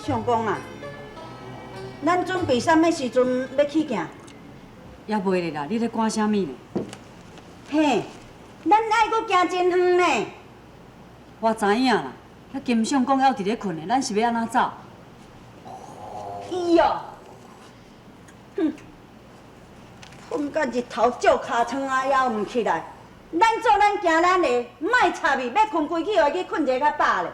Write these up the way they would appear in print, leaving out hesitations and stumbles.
相公啊，咱準備啥物時陣欲起行？猶未咧啦，你咧趕啥物呢？嘿，咱愛閣行真遠呢。我知影啦，遐金相公猶佇咧睏呢，咱是欲按怎走？伊哦，哼，睏甲日頭照尻川仔，猶毋起來。咱做咱行咱的，莫插伊，欲睏規去，予伊去睏一个較飽咧。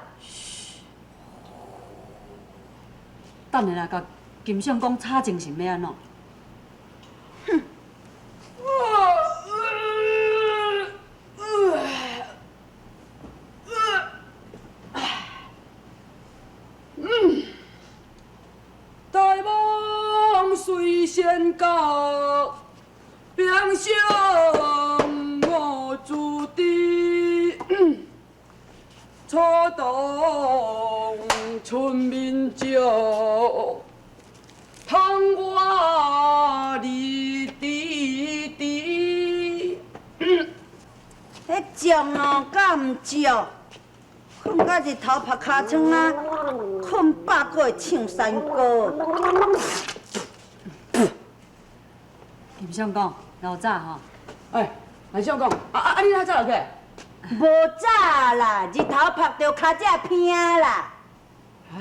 等下啦，共金相公吵精神欲按怎？哼！大梦水仙阁，平生我自知。初动春眠照，窗外日棣棣。彼将哦，敢毋照？睏甲日頭曝尻川仔，睏飽閣會唱山歌。金相公，老早吼。哎，黃相公，啊啊啊！你哪早落去？無早啦，日頭曝著跤才會偏啦。唉，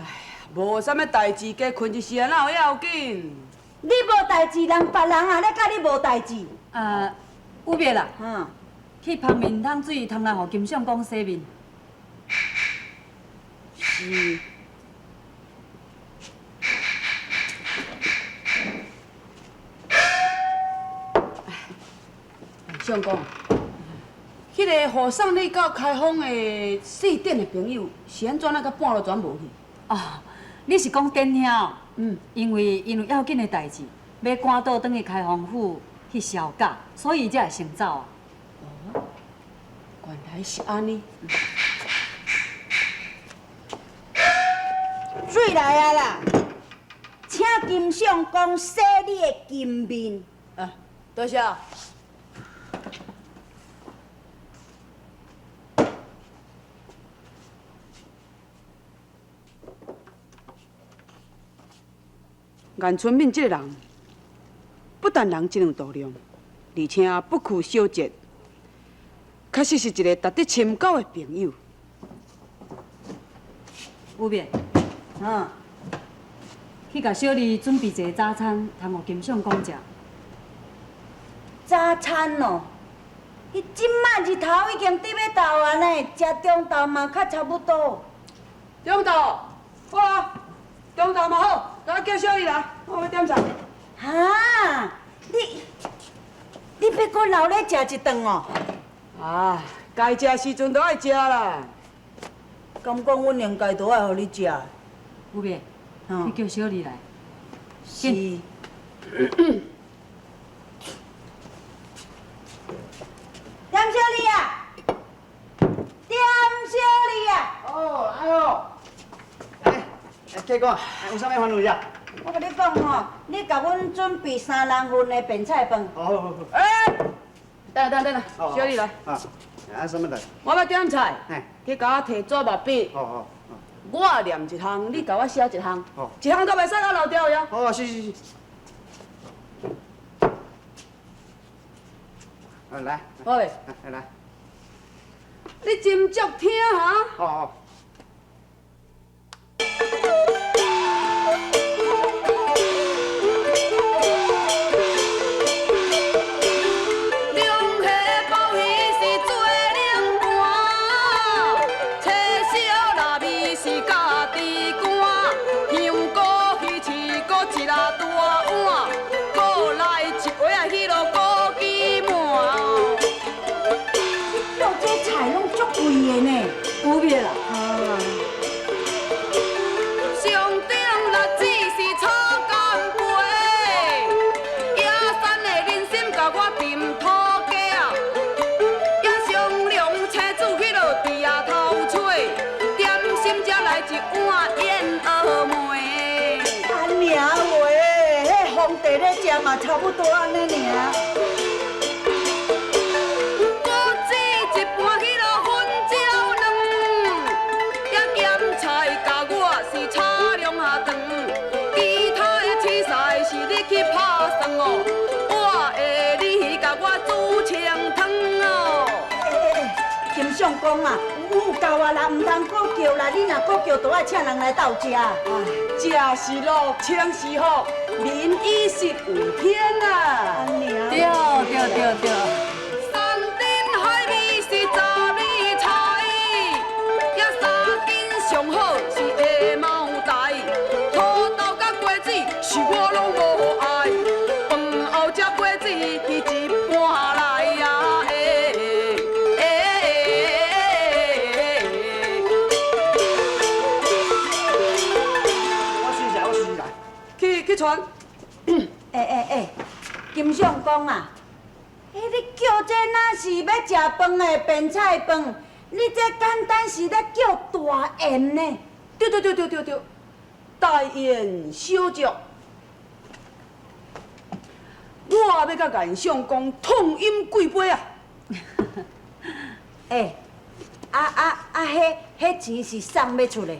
無啥物代誌，加睏一時啊，哪有遐要緊？你無代誌，人別人也咧佮你無代誌。啊，有別啦，去芳面桶水通來予金相公洗面。是。相公，彼个予送你到開封的四店的朋友是按怎啊？到半路轉無去？哦，你是講典兄哦？嗯。因為𪜶有要緊的代誌，欲趕倒轉去開封府去銷假，所以才會先走啊。哦，原來是按呢。水來啊啦！請金相公洗你的金面。啊，多謝。顏春敏這个人，不但人真有度量，而且不拘小節，確實是一个值得深交的朋友。有變，去共小二準備一个早餐，通予金相公食。早餐哦，彼這擺日頭已經佇欲投啊呢，食中晝嘛較差不多。中晝，好啊，中晝嘛好，共我叫小二來，我欲點菜。哈，你欲閣留咧食一頓哦？啊，該食時陣都愛食啦。敢講阮應該都愛予你食。有袂？去叫小二來。是。點小二啊！點小二啊！哦，哎喲，哎，客官，有啥物吩咐者？我共你講吼，你共阮準備三人份的便菜飯。好好好。哎，等下等下等下，小二來。啊，啊，啥物代？我欲點菜，去共我提紙墨筆。好好。我念一項，你共我寫一項。一項都袂使共漏掉的哦。哦，是是是。來。好嘞。來來。你真足聽哈？好好。嘛差不多按呢爾。果子一盤彼落粉椒卵，也鹹菜共我是炒兩下算哦，我会你共我煮清汤哦。欸欸欸，金相公啊，有够啊啦，毋通阁叫啦！你若阁叫，就爱请人来斗食。食是乐，穿是福，民以食为天啊！对对对对。山珍海味是十味菜，呀三斤上好是下茅台，土豆佮瓜子是我拢无爱，饭后食瓜子一盘来呀欸欸。我随时来，我随时来。去去传。欸欸欸，金相公啊，欸你叫这哪是欲食饭的便菜饭？你这简单是咧叫大宴呢？对对对对对对，大宴小酌，我欲佮颜相公痛饮几杯啊！欸，啊啊啊！彼彼钱是送欲出的，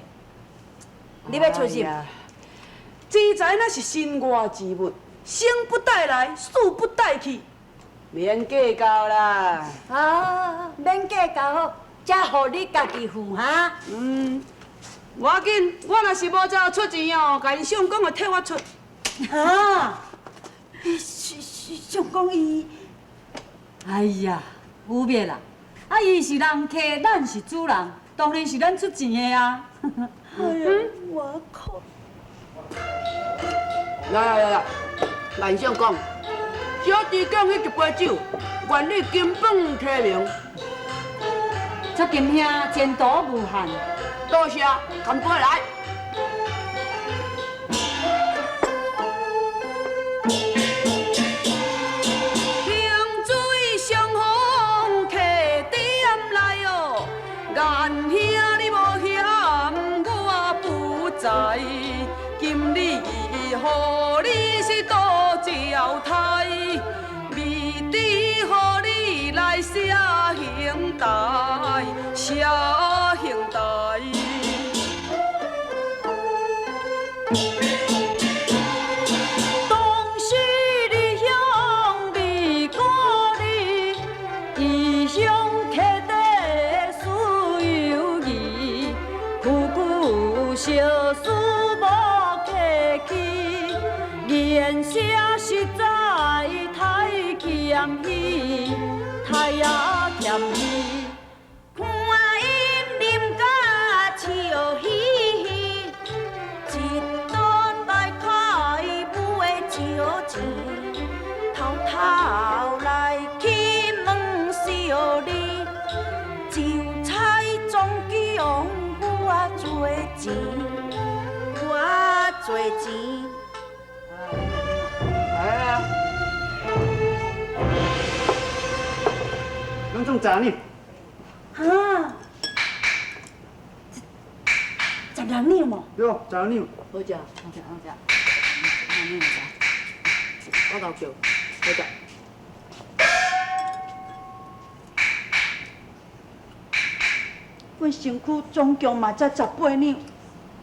你欲出是？钱财那是身外之物，生不带来，死不带去，免计较啦。啊，免计较好，才予你家己付哈。嗯，无要紧，我若是无才出钱哦，颜相公会替我出。啊，相公伊，哎呀，有别啦，啊伊是人客，咱是主人，当然是咱出钱的啊。哎呀，我靠！来来来来，颜相公，小弟敬彼一杯酒，愿你金榜题名。祝金兄前途无限。多谢，干杯来！萍水相逢客店内哦，颜兄你无嫌我不在，今日予你是倒招待，未知予你来写兄台，写兄台。当时离乡未故里，异乡客地思有义，久久相思无客去，言声实在太谦虚，太呀谦虚。看𪜶啉甲笑嘻嘻，一顿大开母的酒钱，偷偷来去问小你，酒菜总共偌济钱，偌济钱。来来来，拢总十两。哈，十六两无？对，十六两。好食，好食好食，我头叫，好食。阮身躯总共嘛才18两，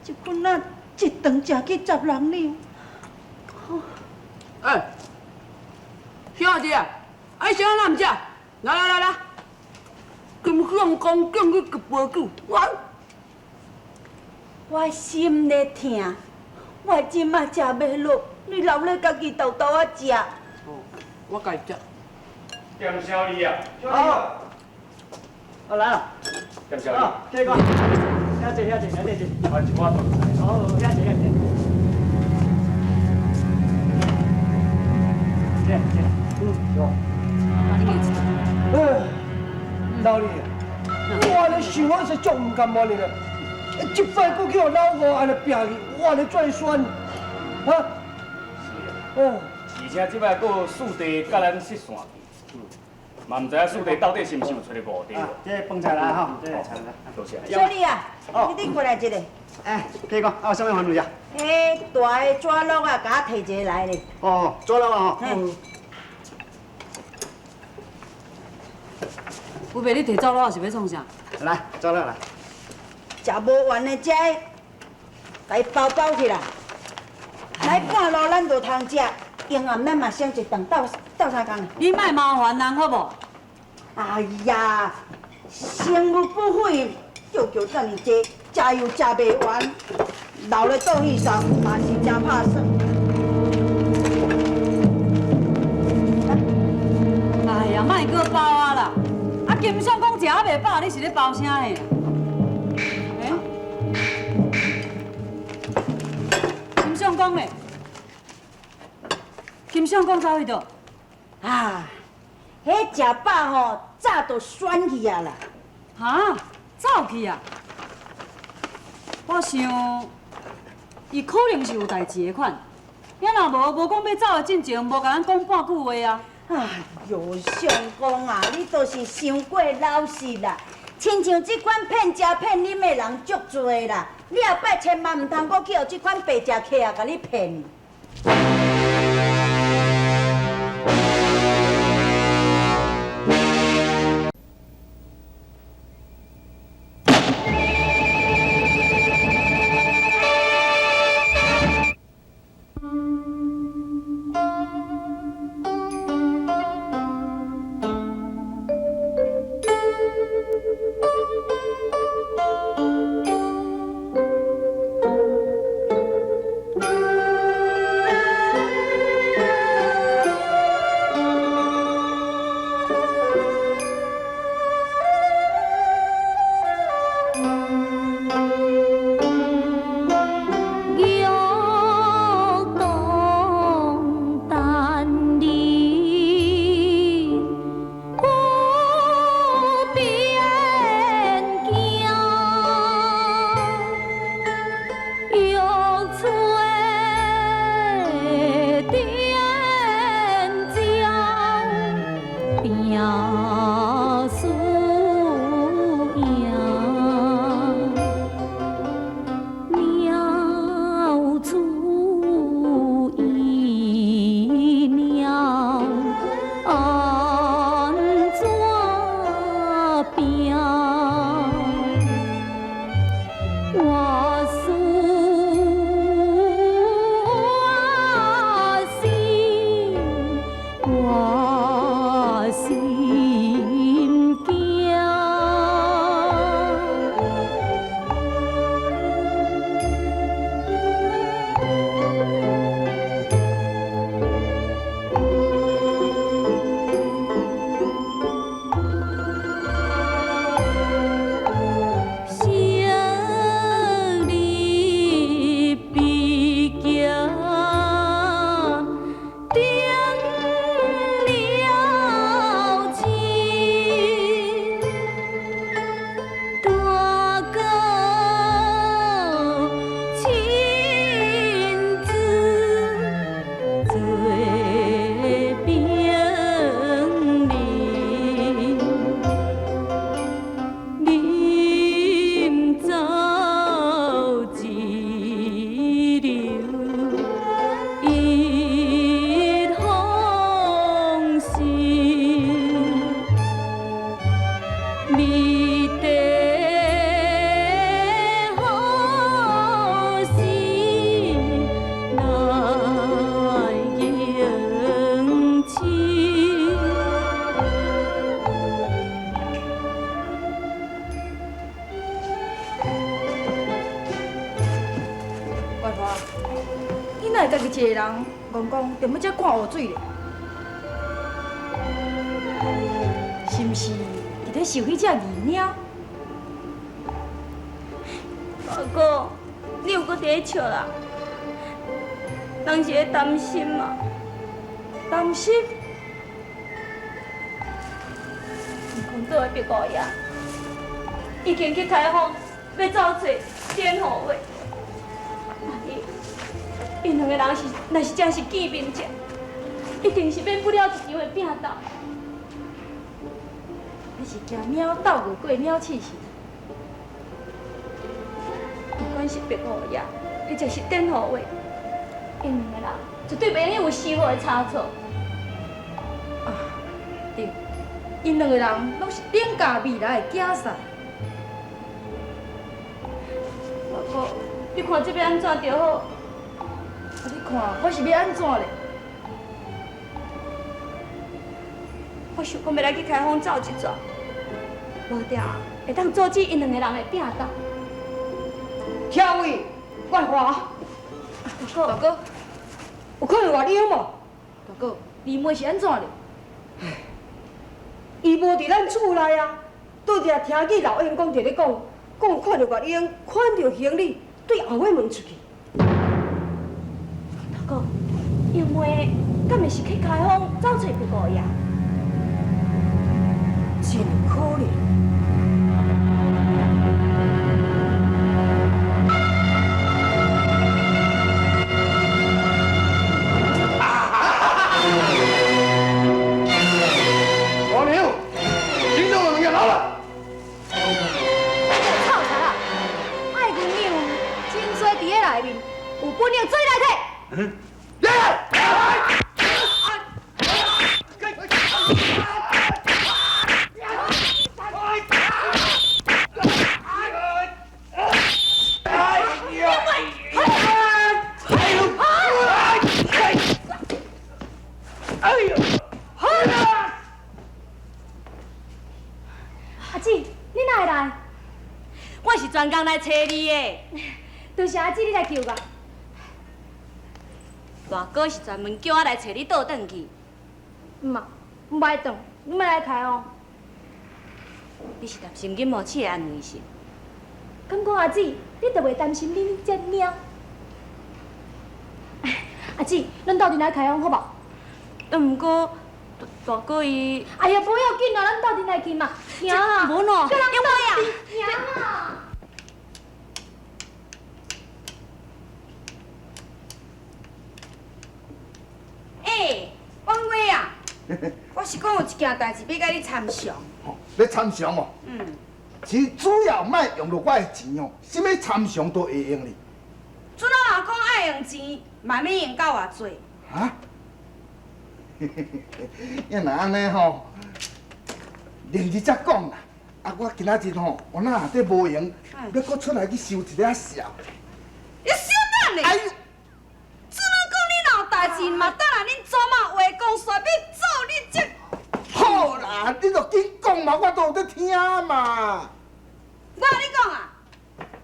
这阵仔一顿食去16两。欸，小弟啊，啊你啥人毋食？来来来来，金相公敬你一杯酒，我我心咧疼，我这马食袂落，你留咧家己沓沓仔食。哦，我家己食。店小二啊，好，我来了。店小二，啊，这个，遐济遐济遐济济。我一碗饭菜。好，遐济遐济。这这，嗯，是吧？啊，你加一哎，老李，我咧想我是足毋甘愿的咧，这摆阁去予老五按呢拚去，我按呢转酸，啊？是啊，嗯，而且这摆阁有四弟佮咱失散去，嘛毋知影四弟到底是毋是有揣著五弟。啊，这饭菜来哈，这菜来。多谢。小李啊，你过来一下。哎，客官，啊，有啥物烦恼者？彼大的纸箩啊，共我提一个来咧。哦，做了吼。嗯。有袂？你提走了是欲创啥？来，走了来。食无完的，这共伊包包起来。来半路咱就通食，用暗，咱嘛省一頓鬥鬥相共。你莫麻煩人好無？哎呀，生有不悔，叫叫遮爾濟，食又食袂完，留咧倒去送嘛是真拍算。哎呀，莫閣包啊啦！啊，金相公食犹袂饱，你是咧包啥的？欸？金相公咧？金相公走去佗？啊，彼食饱吼，早就旋去啊啦。哈？走去啊？我想，伊可能是有代誌的款，也若無，無講欲走的進前，無共咱講半句話啊。哎喲，相公啊，你都是傷過老實啦。親像這款騙食騙啉的人足濟啦，你後擺千萬毋通閣去予這款白食客啊，共你騙。一个人戆讲，踮咧遮看乌水咧，是毋是伫咧想彼只二猫？阿哥，你又阁伫咧笑啦？人是咧担心嘛？担心？空岛的白五爷已经去开封，欲走揣典护画。𪜶两个人是，若是真是见面者，一定是免不了一场的拚斗。你是惊猫斗袂过猫试试？不管是白五爷，或者是典护画，𪜶两个人绝对袂用有丝毫的差错。啊，对，𪜶两个人拢是顶教未来的囝婿。阿哥，你看这欲按怎著好？啊！你看我是欲按怎咧？我想講欲來去開封走一逝，無定會當阻止𪜶兩个人的拚鬥。小偉，月華，大哥，大哥，有看著月英無？大哥，你妹是按怎咧？伊無佇咱厝內啊，拄才聽見老燕公佇咧講，講看著月英牽著行李對後尾門出去。大哥，英妹敢會是去開封走揣別個呀？真有可能。老牛，心中的物件拿來。臭贼啊！愛阮娘真濟佇咧內面，有本領做來提。阿姊，你哪會來？我是專工來揣你的。多謝阿姊你來救我。大哥是專門叫我來揣你倒轉去。毋嘛，毋愛轉，你莫來開哦。你是擔心阮無鼠的安危是？敢講阿姊，你就袂擔心恁這貓？阿姊，咱鬥陣來開封好無？毋過大哥伊……哎呀，無要緊啦，咱鬥陣來去嘛。行啊！無喏，叫人英妹啊！行啊！欸，王威啊，我是講有一件代誌欲共你參詳。欲參詳哦？嗯。其實主要莫用著我的錢哦，啥物參詳都會用哩。陣仔若講愛用錢，嘛欲用到偌濟？啊？啊若按呢吼，明日才講啦。啊，我今仔日吼，我若底無閒，欲閣出來去收一个數。你小等咧！哎呦！陣仔講你若有代誌，嘛等下恁祖媽話講煞欲做你這。好啦，你著緊講嘛，我都有咧聽嘛。我共你講啊，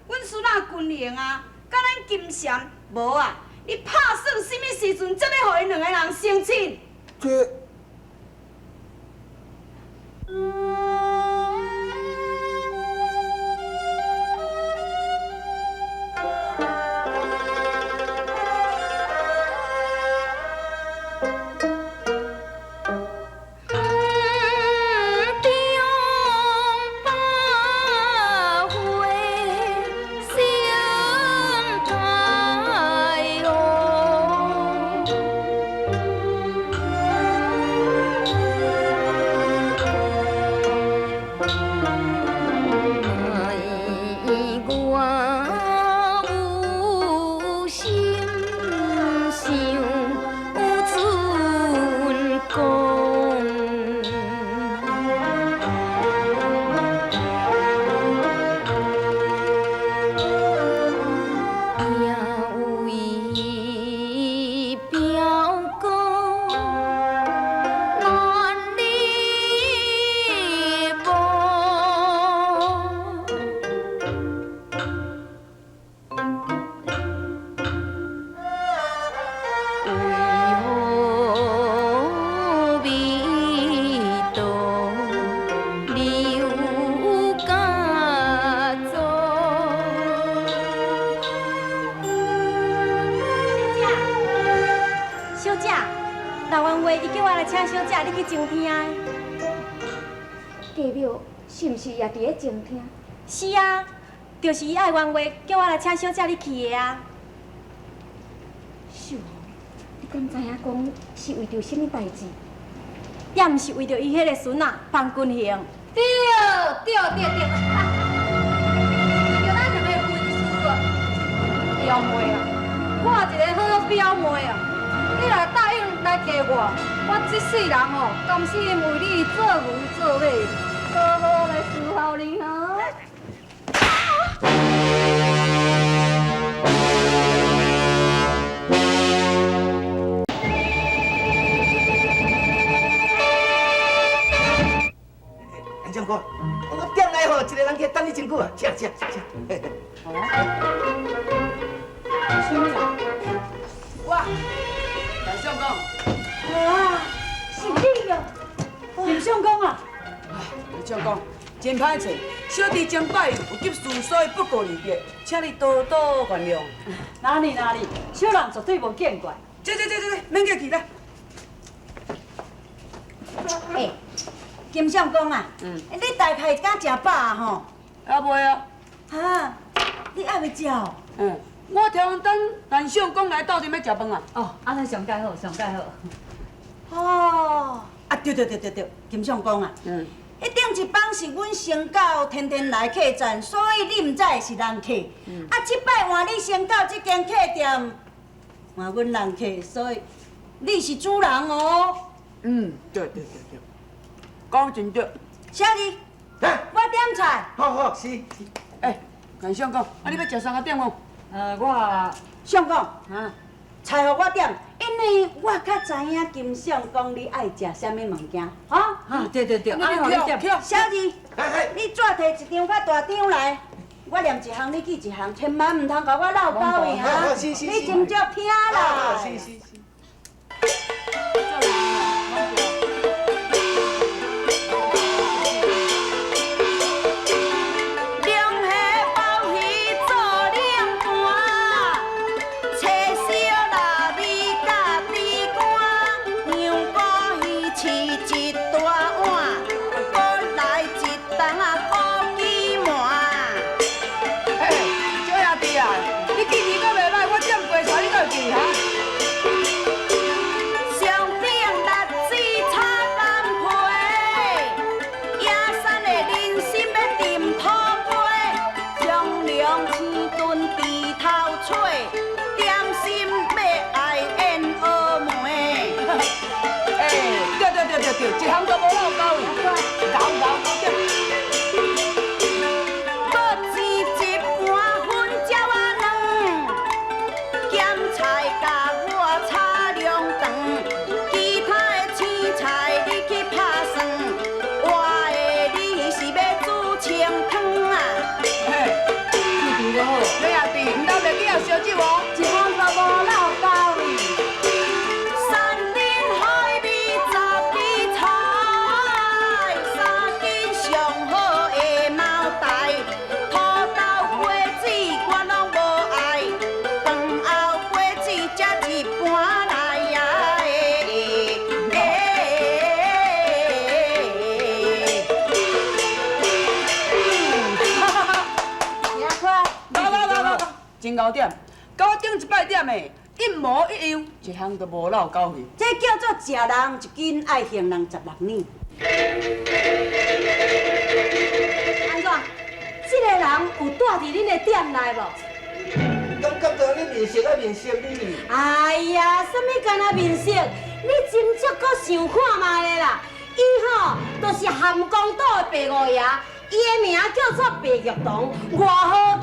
阮孫仔君榮啊，佮咱金蝉無啊，你拍算啥物時陣才欲予𪜶兩个人成親？這。小姐，老冤話，伊叫我來請小姐你去偵聽的。繼母是毋是也佇咧偵聽？是啊，就是伊愛冤話，叫我來請小姐你去的啊。秀紅，你敢知影講是為著啥物代誌？也毋是為著伊彼个孫仔方君行。對對對對，是為著咱兩个婚事啊。表妹啊，我一个好表妹啊，你若答應來嫁我，我這世人哦，甘心為你做牛做馬，好好來伺候你哈。好，請請請。什麼人？我，陳相公。哇，是你哦，林相公啊！林相公，真歹勢，小弟前擺有急事，所以不告而別，請你多多原諒。哪裡哪裡，小人絕對無見怪。這這這這，免客氣來。欸，金相公啊，你大概敢食飽啊吼？還袂啊。哈，你還袂食哦？嗯，我聽等陳相公來鬥陣欲食飯啊。哦，按呢上蓋好，上蓋好。哦，啊對對對對對，金相公啊，彼頂一枋是阮先到天天來客棧，所以你毋知是人客。啊，這擺換你先到這間客店，換阮人客，所以你是主人哦。嗯，對對對對，講真對。小二，我點菜。好好是是。欸，顏相公，啊你欲食啥個點無？我相公，菜予我點，因為我較知影金相公你愛食啥物物件，哈？啊，對對對，啊你去去。小二，你紙提一張較大張來，我念一項，你記一項，千萬毋通共我漏交去哈。你真足聽啦。是是是。對，一項都無漏交去，搞搞搞點。閣煎一盤粉椒仔卵，鹹菜共我炒兩頓，其他的青菜你去拍算，活的你是欲煮清湯啊？嘿，記住就好。小兄弟，毋通袂記也燒酒哦。一項都無漏交去。真𠢕點，佮我頂一擺點的，一模一樣，一項都無漏交去。這叫做食人一斤，愛還人16兩。按怎？這個人有蹛佇恁的店內無？感覺著你面色啊面色你。哎呀，啥物干焦面色？你斟酌閣想看覓的啦。伊吼，就是含江島的白五爺，伊的名叫做白玉堂，外號